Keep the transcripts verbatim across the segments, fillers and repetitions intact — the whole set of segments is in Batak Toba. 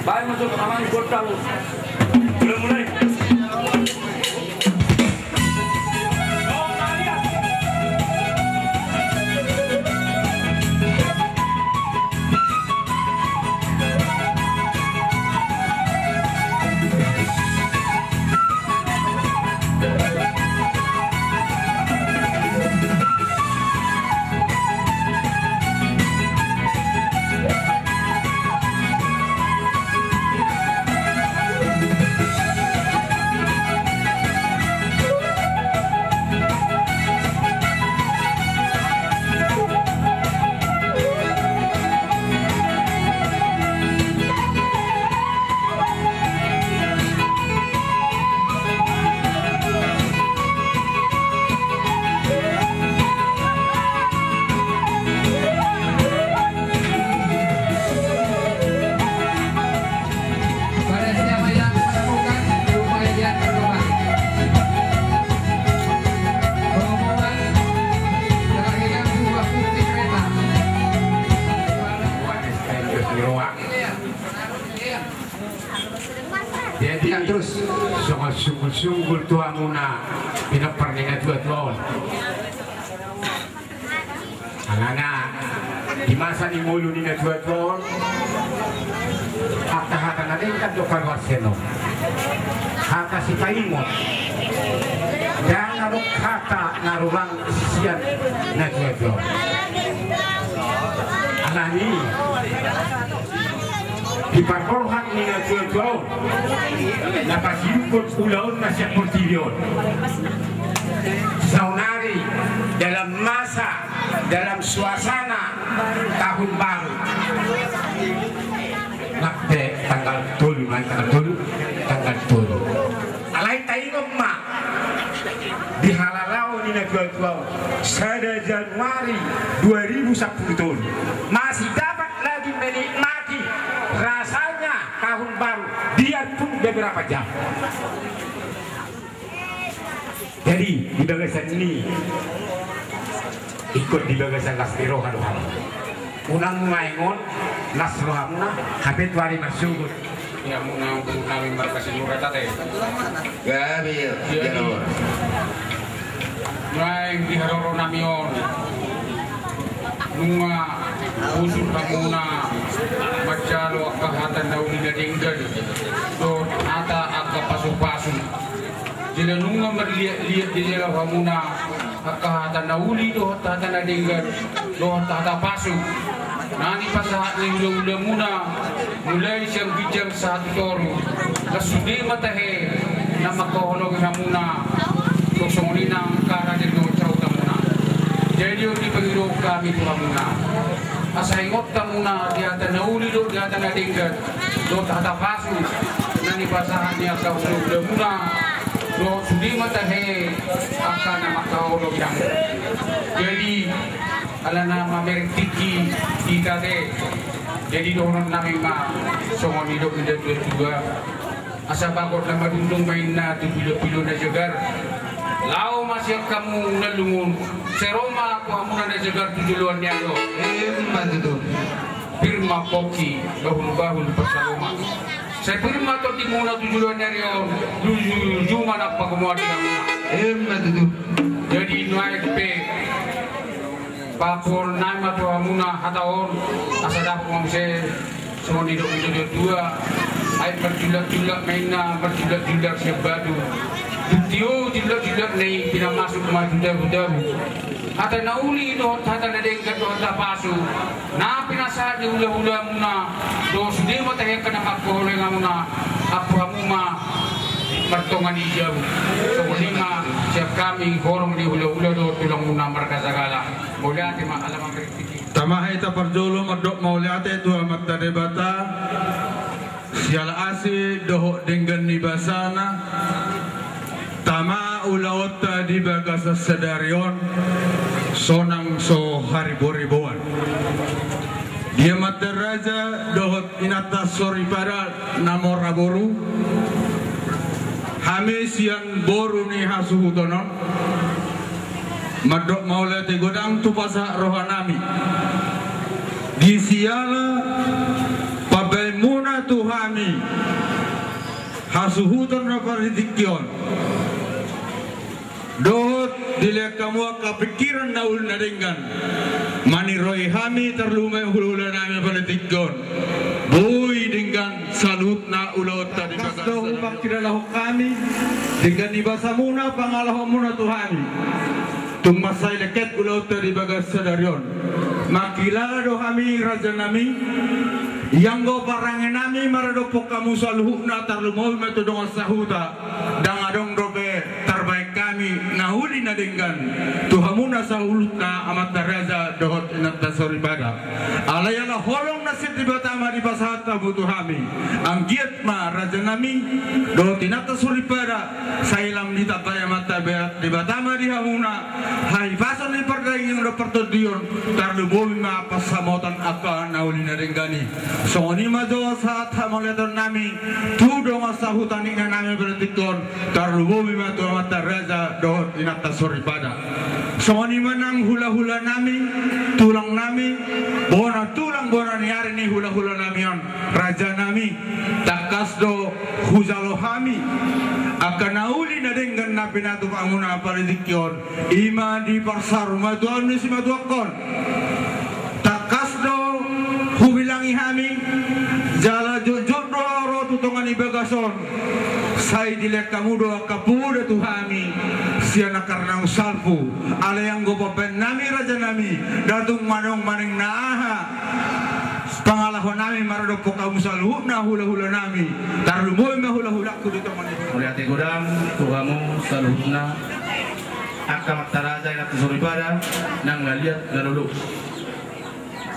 Baik, masuk aman, gotang. Mulai, mulai. Pada siapa yang menemukan rumah impian terbang? Pengumuman, telah hilang sebuah kursi kereta. Jadi, terus, songon sunggul-sunggul tu hamuna pinompar ni natua-tua on. Alana di masa ni ngolu ni natua-tua on, angka hata na denggan do paruarsenon, hata sipaingot, ndang adong hata na rulang sian natua-tua on. Alani i, di parborhat ni natua-tua on na pasiungkot ulaonna sian portibi on. Saonari dalam masa, dalam suasana tahun baru. Nang pe tanggal tolu, nang tanggal tolu, tanggal tolu. Alai taingot ma di halalaon ni natua-tua on, sada Januari dua ribu sampulu tolu, masih dapat lagi menikmati rasanya tahun baru, biarpun beberapa jam. Jadi di bagasan ni, ingkon di bagasan las ni roha do hami. Unang maengon las rohamuna, hape tu ari marsogot. Ia muna, muna mimbar kasi mura tate. Gabe, ia. Jadi, naeng di haroro nami on, nunga usur hamuna manjalo angka hata na uli na denggan dohot hata angka pasu-pasu. Jala nunga marliat-liat dijalo hamuna angka hata na uli dohot hata na denggan dohot hata pasu na nipasahat ni hula-hulamuna, mulai sian ginjang sahat tu toru, las sude ma tahe na mangkaholongi hamuna. Songon i nang angka raja ni sahutamuna. Jadi on dipangido hami tu hamuna, asa ingot hamuna di hata na uli dohot di hata na denggan dohot hata pasu na nipasahat ni angka hula-hulamuna, dohot sude ma tahe angka na mangkaholongi hamu. Jadi alana mamereng tingki hita ate, jadi dohonon nami ma songon nidok ni natua-tua: Asa bagot na madundung ma inna tu pilo-pilo na jagar. Laho ma sian hamu na lungun, sai ro ma tu hamuna na jagar tu joloan ni ari on. Emma tutu. Pir ma pongki, bahul-bahul pansalongan. Sai pir ma tondimuna tu joloan ni ari on, luju-luju ma na pagomoan di hamuna. Emma tutu. Jadi nuaeng pe, paboahon nami ma tu hamuna hata on, asa dapot ma muse songon nidok ni natua-tua: Ai marjullak-jullak ma inna, marjullak-jullak sian batu. Dung tio jullak-jullakna i, pinamasuk ma tu dabu-dabu. Hata na uli dohot hata na denggan dohot hata pasu na pinasahat ni hula-hulamuna, dohot sude ma tahe angka na mangkaholongi hamuna, ampu hamu ma martonga ni jabu. Songon i ma sian hami horong ni hula-hula dohot tulangmuna marga Sagala. Mauliate ma, ala mamereng tingki. Tama hita parjolo mandok mauliate tu Amanta Debata siala asi dohot denggan ni basana. Tama ulaonta di bagasan sadari on, sonang so hariboriboan. Di amanta raja dohot inanta soripada na mora boru, hami sian boru ni hasuhuton on mandok mauliate godang tu pasahat rohanami di siala pambahenmuna tu hami hasuhuton na pala di tingki on. Dohot dilehon hamu angka pingkiran na uli na denggan. Maniroi hami tarlumobi ma hulahula nami pala di tingki on. Boi denggan saluhutna ulaonta di bagas. Tangkas do hupangkilala hami, denggan ni basamuna, pangalahonmuna tu hami. Tung mansai lengket ulaonta di bagas sadari on. Mangkilala do hami raja nami, ianggo parange nami maradophon hamu saluhutna tarlumobi ma tu dongan sahuta. Ndang adong dope tarbahen hami na uli na denggan tu hamuna saluhutna amanta raja dohot inanta soripada. Alai ala holong na sian Debata ma dipasahat hamu tu hami. Anggiat ma raja nami dohot inanta soripada, sai lam ditambai amanta Debata ma di hamuna hahipason ni pardagingon dohot partondion, tarlumobi ma pansamotan angka na uli na denggan i. Songon i ma jo sahat hamauliateon nami tu dongan sahuta ni inang nami pala di tingki on, tarlumobi ma tu amanta raja dohot inanta soripada. Songon i ma nang hulahula nami, tulang nami, bona tulang bona ni ari ni hulahula nami on, raja nami, tangkas do hujalo hami angka na uli na denggan na pinatupa hamuna pala di tingki on, i ma di parsaurmatuaon ni simatuangkon. Tangkas do hubilangi hami, jala jotjot do ro tu tonga ni bagas on. Sai dilehon hamu do angka poda tu hami sian angka na salpu. Alai anggo pambahen nami raja nami, ndang tung manang manang na aha pangalaho nami maradophon hamu saluhutna hulahula nami, tarlumobi ma hulahulangku di tonga ni. Mauliate godang tu hamu saluhutna angka amanta raja, inanta soripada, nang na liat na lolo.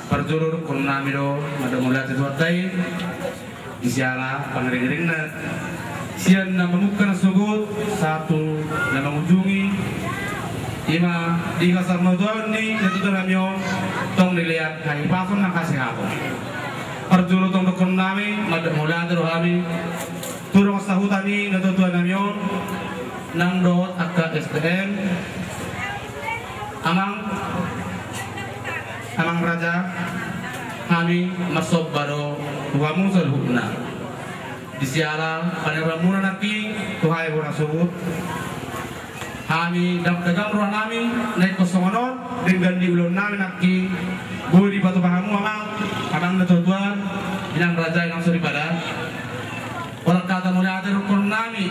Parjolo dohonon nami do mandok mauliate tu Tuhanta i di siala pangiringiringna, sian na mamungka na sogot sahat tu na mangujungi, i ma di hasar na tuaon ni na tutu nami on, tong dilehon hahipason nang hasehaton. Parjolo tong dohonon nami mandok mauliate do hami tu dongan sahuta ni na tutu nami on, nang dohot angka S T M, amang, amang raja, hami marsomba do tu hamu saluhutna di siala panirobamuna nangkin tu hami bona sogot. Hami dagdagam roha nami na ingkon songon on denggan ni ulaon nami nangkin. Boi dipatupa hamu amang, amang na tuatua, inang raja, inang soripada. Holan hata mauliate dohonon nami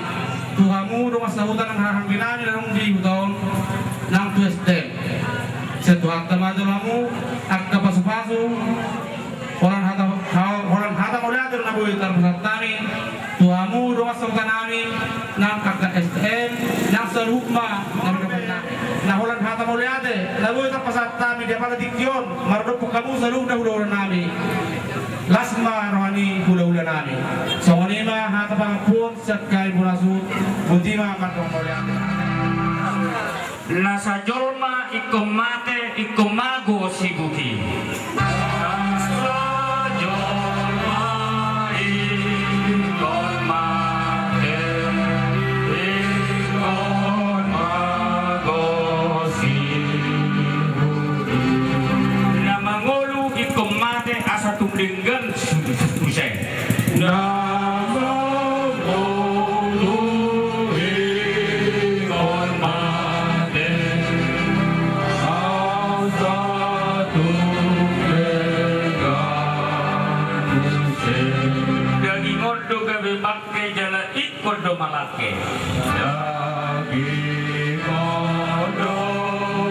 tu hamu dongan sahuta nang hahaanggi nami na adong di huta on, nang tu S T M. Sian Tuhanta ma jalo hamu angka pasupasu. Holan hata, holan hata mauliate do na boi tarpasahat hami tu hamu dongan sahuta nami nang angka S T M, nang saluhut ma na binahen nami. Na holan hata mauliate na boi tarpasahat hami di apala tingki on maradophon hamu saluhutna hulahula nami. Las ma roha ni hulahula nami. Songon i ma hata pangampuon sian hami bona suhut. Boti ma mandok mauliate. Na sajolma ingkon mate, ingkon mago sibuki. Na sajolma ingkon mate, ingkon mago sibuki. Na mangolu ingkon mate asa tung denggan muse. Na mangolu ingkon mate asa tung denggan muse. Daging on do gabe bangke jala ingkon do malangke. Daging on do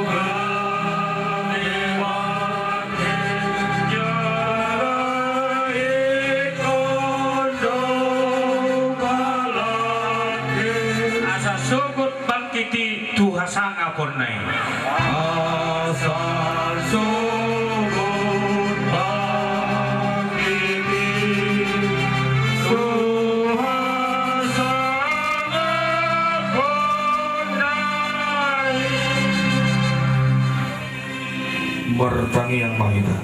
gabe bangke jala ingkon do malangke. Asa sogot bangkit i tu hasangaponna i. Asa sogot bangkit i tu hasangaponna i. Martangiang ma hita.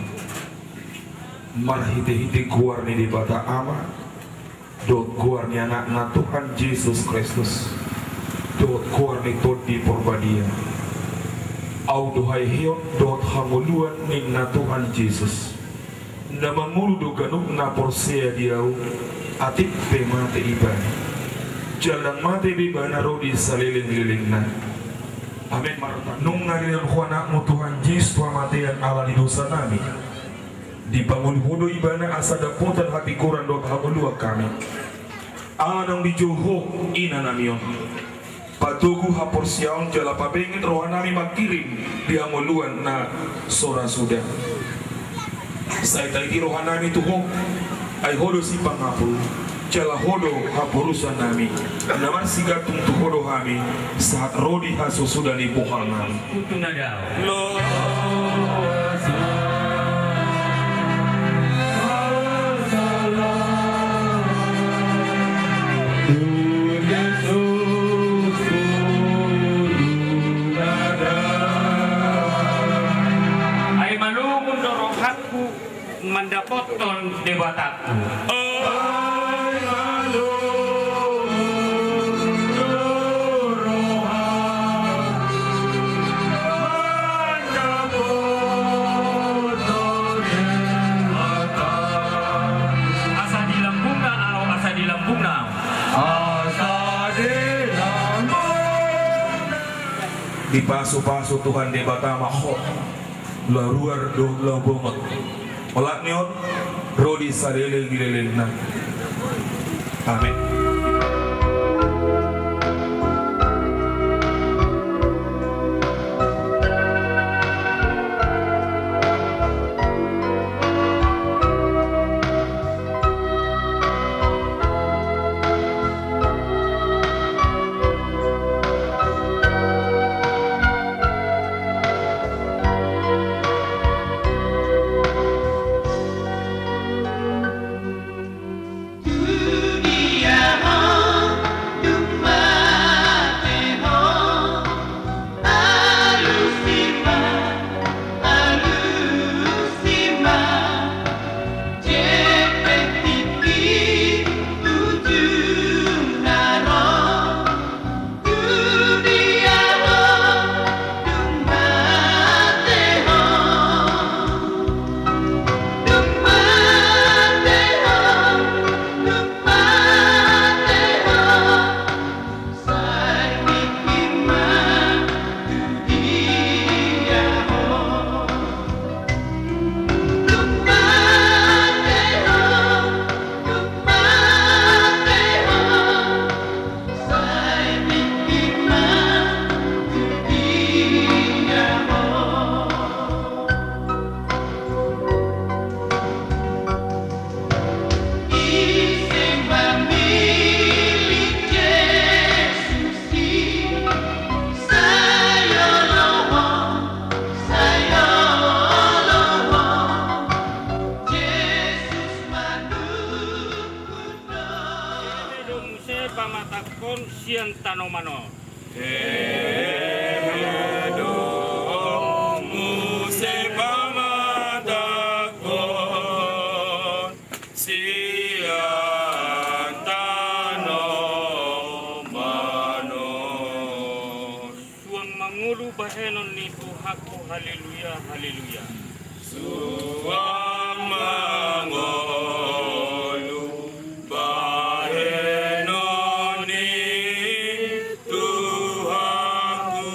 Marhitehite goar ni Debata Ama, dohot goar ni Anakna Tuhan Jesus Kristus, dohot goar ni Tondi Porbadia. Ahu do haheheon dohot hangoluan ninna Tuhan Jesus. Na mangolu do ganup na porsea di Ahu, Atik pe mate ibana. Jala ndang mate be ibana ro di salelenglelengna. Amen. Martangiang. Nunga dilehon Ho anakmu Tuhan Jesus tu hamatean ala ni dosanami. Dipangolu Ho do ibana asa dapotan hatigoran dohot hangoluan hami. Ala naung dijou Ho inanami on. Patogu haporseaon jala pabenget rohanami mangkirim di hangoluan na so ra suda. Sai taiti rohanami tu Ho, ai Ho do sipangapul, jala Ho do haporusannami. Na marsigantung tu Ho do hami, sahat ro di hasosuda ni bohalnami. Utu na dao. Ai malungun do rohangku mandapothon Debatangku. Ai malungun do rohangku mandapothon Debata. Asa di lambungna ahu, asa di lambungna ahu. Asa di lambungna. Dipasupasu Tuhan Debata ma ho. Laho ruar dohot laho bongot. Olat ni on, ro di salelenglelengna. Amen. Muse pamatangkon sian tanoman on. Muse pamatangkon sian tanoman on. Suang mangolu bahenon ni Tuhanku, haleluya, haleluya. Suang mangolu bahenon ni Tuhanku,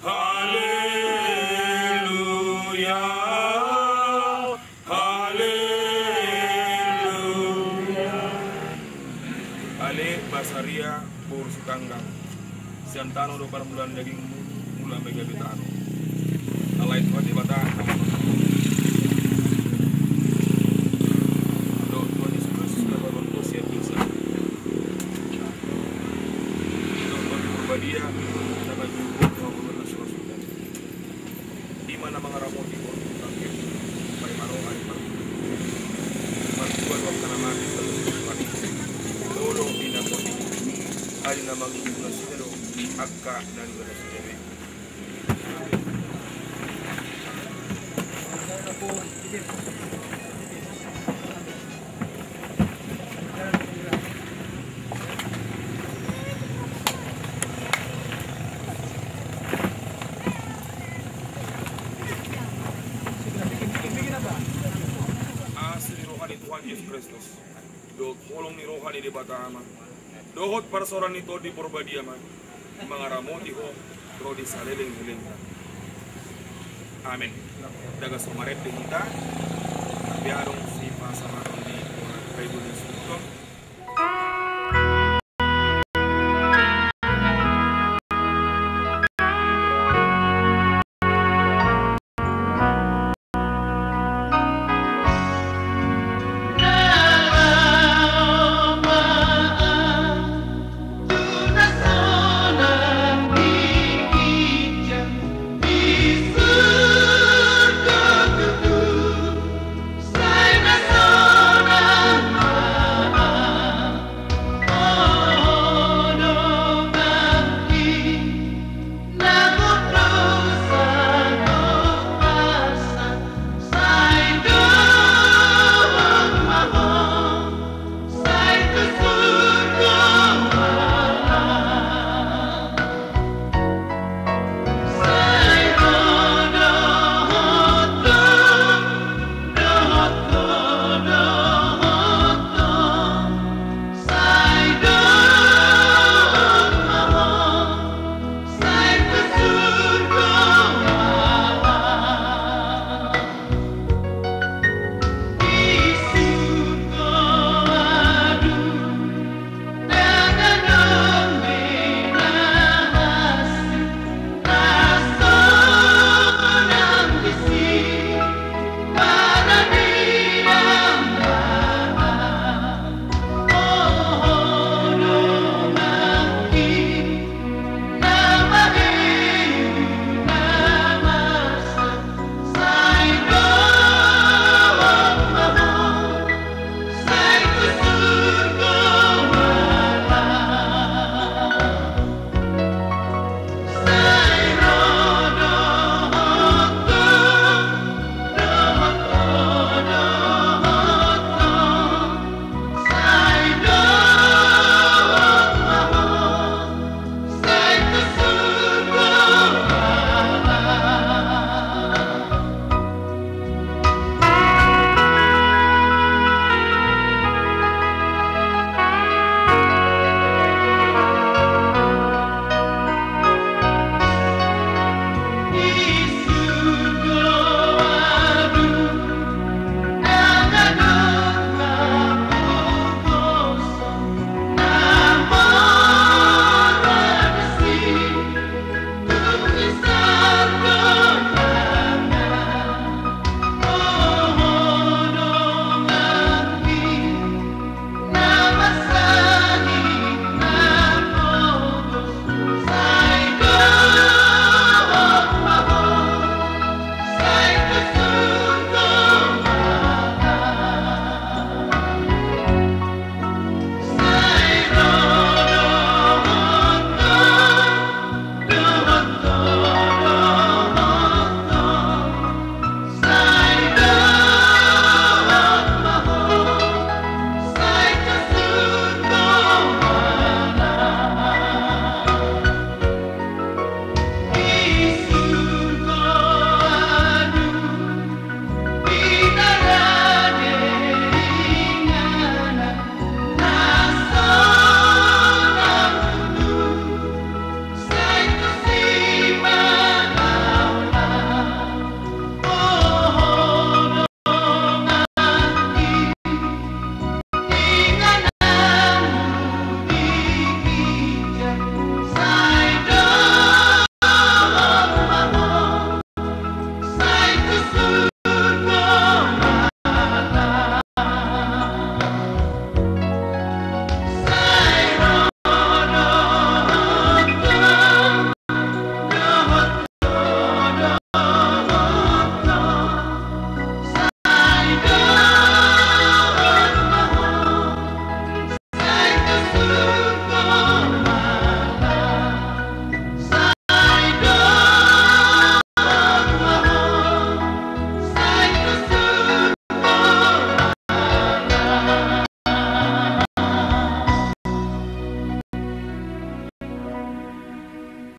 haleluya, haleluya. Ale Basaria boru Sitanggang. Sian tano do parmulaan dagingmu, mula ma i gabe tano. Alai Tuhan Debata, dohot Tuhan Jesus Kristus na paluahon ho sian dosa, dohot Tondi Parbadia na manjou ho tu hangoluan na so ra suda. I ma na mangaramoti ho, bangke, paima ro ari parminggu. Martua do angka na mate, lalu mate. Molo i na mate, ari na mangihut nasida do angka na niula nasida be. Asi ni roha ni Tuhan Jesus Kristus. Dohot Tama dohot parsaoran ni Tondi Porbadia ma mangaramoti ho ro di saleleng ni lelengta. Amen. Dagash marende hita. Biarong si pasahaton di Paibul ni Suton.